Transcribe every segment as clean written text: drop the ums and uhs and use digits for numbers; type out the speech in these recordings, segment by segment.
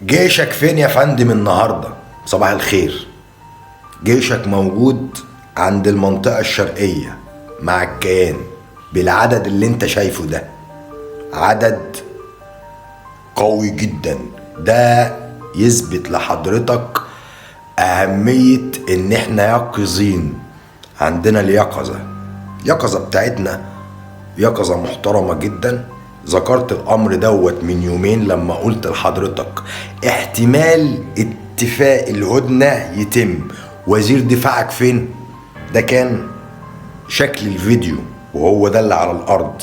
جيشك فين يا فندم النهارده؟ صباح الخير. جيشك موجود عند المنطقة الشرقية مع الكيان بالعدد اللي انت شايفه ده، عدد قوي جدا. ده يثبت لحضرتك أهمية إن احنا يقظين، عندنا اليقظة. اليقظة بتاعتنا يقظة محترمة جدا. ذكرت الأمر دوت من يومين لما قلت لحضرتك احتمال اتفاق الهدنة يتم. وزير دفاعك فين؟ ده كان شكل الفيديو وهو ده اللي على الأرض.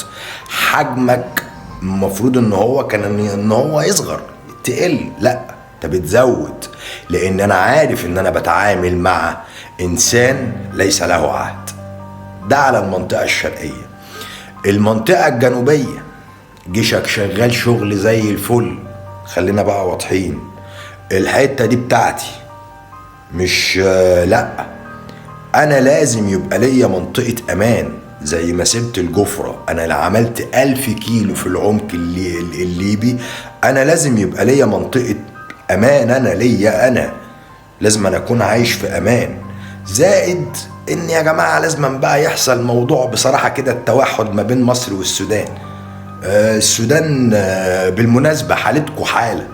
حجمك المفروض ان هو كان ان هو يصغر تقل، لا انت بتزود، لان انا عارف ان انا بتعامل مع انسان ليس له عهد. ده على المنطقة الشرقية. المنطقة الجنوبية جيشك شغال شغل زي الفل. خلينا بقى واضحين، الحتة دي بتاعتي مش لا، انا لازم يبقى ليا منطقة امان. زي ما سبت الجفرة، انا اللي عملت 1000 كيلو في العمق الليبي، انا لازم يبقى ليا منطقة امان. انا ليا، انا لازم أنا اكون عايش في امان. زائد ان يا جماعة لازم بقى يحصل موضوع بصراحة كده، التوحد ما بين مصر والسودان. السودان بالمناسبة حالتكوا حالة،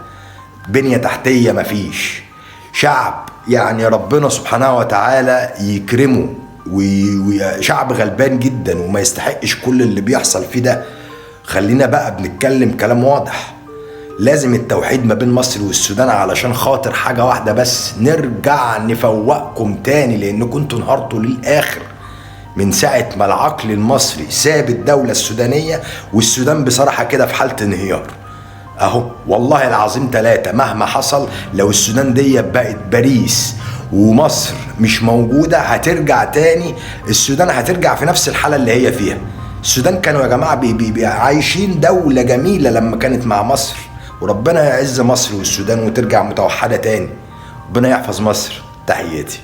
بنية تحتية مفيش، شعب يعني ربنا سبحانه وتعالى يكرمه، وشعب غلبان جدا وما يستحقش كل اللي بيحصل فيه ده. خلينا بقى بنتكلم كلام واضح، لازم التوحيد ما بين مصر والسودان علشان خاطر حاجة واحدة بس، نرجع نفوقكم تاني، لأنكم انتوا انهارتوا للآخر من ساعة ما العقل المصري ساب الدولة السودانية، والسودان بصراحة كده في حالة انهيار اهو. والله العظيم 3 مهما حصل، لو السودان دي بقت باريس ومصر مش موجودة هترجع تاني السودان، هترجع في نفس الحالة اللي هي فيها. السودان كانوا يا جماعة بي عايشين دولة جميلة لما كانت مع مصر، وربنا يعز مصر والسودان وترجع متوحدة تاني. ربنا يحفظ مصر. تحياتي.